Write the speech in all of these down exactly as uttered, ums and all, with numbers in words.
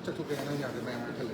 ꯆꯠꯊꯣꯛꯀꯦ ꯍꯥꯏꯅ ꯌꯥꯗꯦ ꯃꯌꯥꯝ ꯄꯨꯟꯁꯜꯂꯦ꯫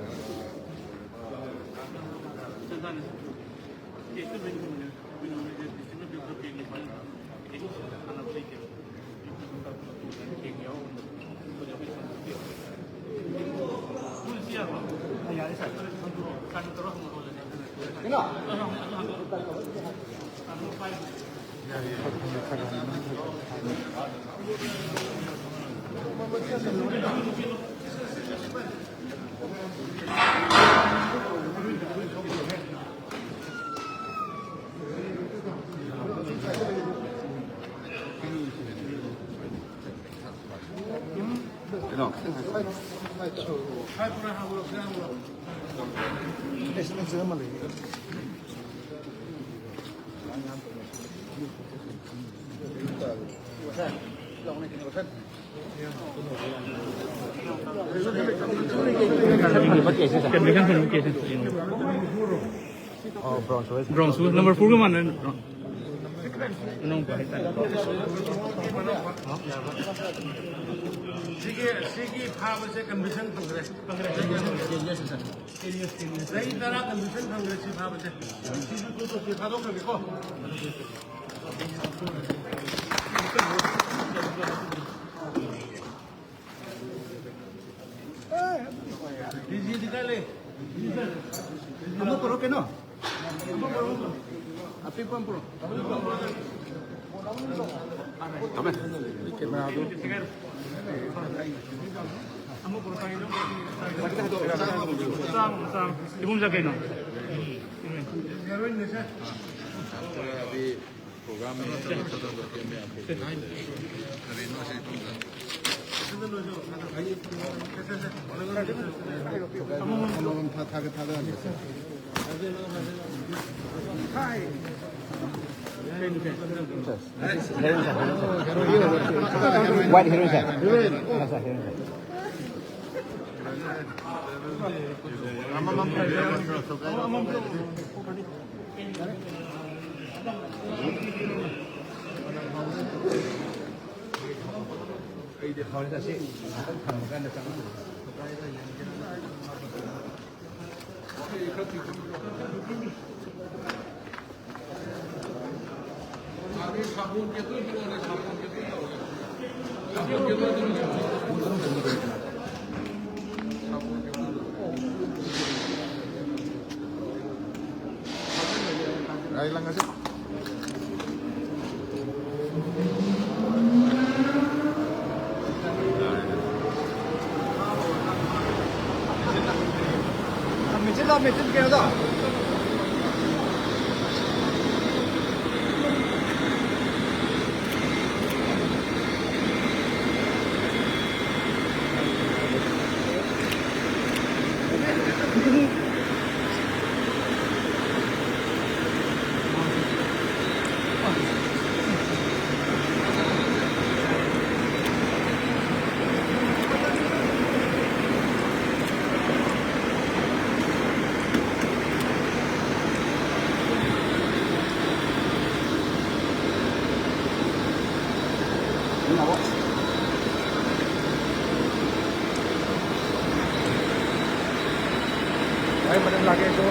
Condition ꯐꯖꯅ ꯀꯦꯁꯦ꯫ ꯑꯣ, bronze ꯑꯣꯏ꯫ Bronze ꯑꯣꯏ꯫ Number four ꯒ ꯃꯥꯟꯅ bronze꯫ ꯑꯅꯧꯕ ꯍꯥꯏꯇꯥꯔꯦ꯫ ꯁꯤꯒꯤ, ꯁꯤꯒꯤ ꯐꯥꯕꯁꯦ condition ꯐꯪꯈ꯭ꯔꯦ꯫ ꯆꯍꯤ ꯇꯔꯥ condition ꯐꯪꯈ꯭ꯔꯦ ꯁꯤ ꯐꯥꯕꯁꯦ꯫ ꯁꯤꯁꯨ ꯇꯨ ꯇꯧꯁꯤ, ꯊꯥꯗꯣꯛꯈ꯭ꯔꯒꯦꯀꯣ꯫ ꯗꯤꯖꯤꯗꯤ ꯀꯥꯏ ꯂꯩ? ꯑꯃ ꯄꯨꯔꯛꯑꯣ ꯀꯩꯅꯣ? ꯑꯄꯤꯛꯄ ꯑꯃ ꯄꯨꯔꯛꯑꯣ꯫ ꯊꯝꯃꯦ꯫ ꯀꯦꯃꯦꯔꯥꯗꯨ꯫ ꯆꯥꯝꯃ, ꯆꯥꯝꯃ꯫ ꯏꯕꯨꯡ ꯆꯠ ꯀꯩꯅꯣ? ꯍꯦꯔꯣꯏꯟꯅꯦ ꯁꯦ꯫ ꯑꯗꯨꯗꯤ program ꯑꯃꯃꯝ ꯊꯥ-, ꯊꯥꯒꯠ-, ꯊꯥꯗꯍꯟꯒꯦ꯫ White heroine, sir. Yes, sir, heroine, sir. ꯑꯩꯗꯤ ꯐꯔꯦ, ꯆꯠꯁꯤ꯫ ꯊꯝꯃꯀꯥꯟꯗ ꯆꯪꯉꯛꯑꯣ꯫ ꯔꯥꯏ ꯂꯪꯉꯁꯦ꯫ ꯃꯦꯆꯤꯟ ꯂꯥꯛꯑꯣ, ꯃꯦꯆꯤꯟ ꯀꯩꯅꯣꯗꯣ꯫ Ay, madam lagi ito.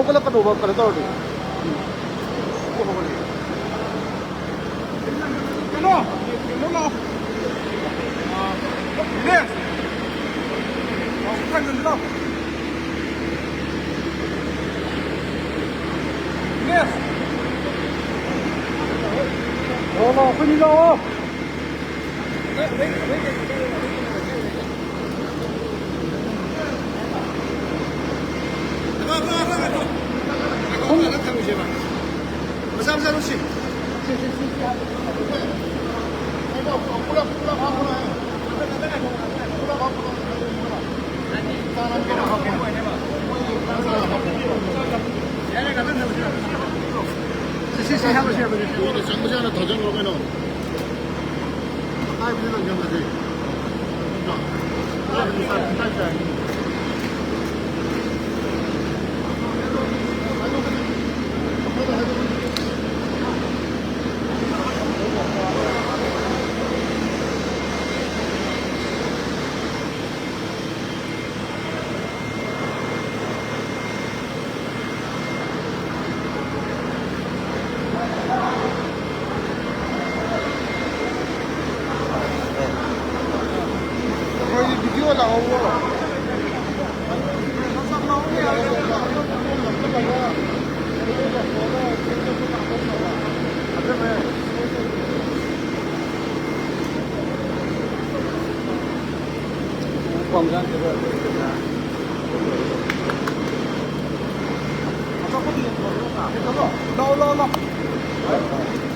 ꯍꯧꯒꯠꯂꯛꯀꯅꯣꯕ, ꯀꯩꯅꯣ ꯇꯧꯔꯗꯤ꯫ ꯀꯩꯅꯣ, ꯀꯩꯅꯣ ꯂꯥꯛꯑꯣ꯫ ꯅꯦꯁ꯫ ꯂꯥꯛꯑꯣ, ꯈꯔ ꯉꯟꯅ ꯂꯥꯛꯑꯣ꯫ ꯅꯦꯁ꯫ ꯂꯥꯛꯑꯣ, ꯂꯥꯛꯑꯣ, ꯑꯩꯈꯣꯏꯅꯤ ꯂꯥꯛꯑꯣ꯫ ꯃꯆꯥ ꯃꯆꯥ ꯂꯧꯁꯤ꯫ ꯁꯤ, ꯁꯤ, ꯁꯤ ꯍꯥꯞꯄꯁꯤ, ꯍꯥꯞꯄꯁꯤ꯫ ꯆꯪꯕꯁꯦ ꯍꯥꯟꯅ ꯊꯥꯖꯤꯟꯈ꯭ꯔꯣ ꯀꯩꯅꯣ꯫ ꯑꯀꯥꯏꯕꯗꯤ ꯂꯪꯖꯪꯅꯗꯦ꯫ ꯑꯩꯈꯣꯏꯒꯤ ꯚꯤꯗꯤꯑꯣ ꯂꯥꯛꯍꯧꯕ꯭ꯔꯣ? ꯂꯥꯛꯑꯣ, ꯂꯥꯛꯑꯣ, ꯂꯥꯛꯑꯣ꯫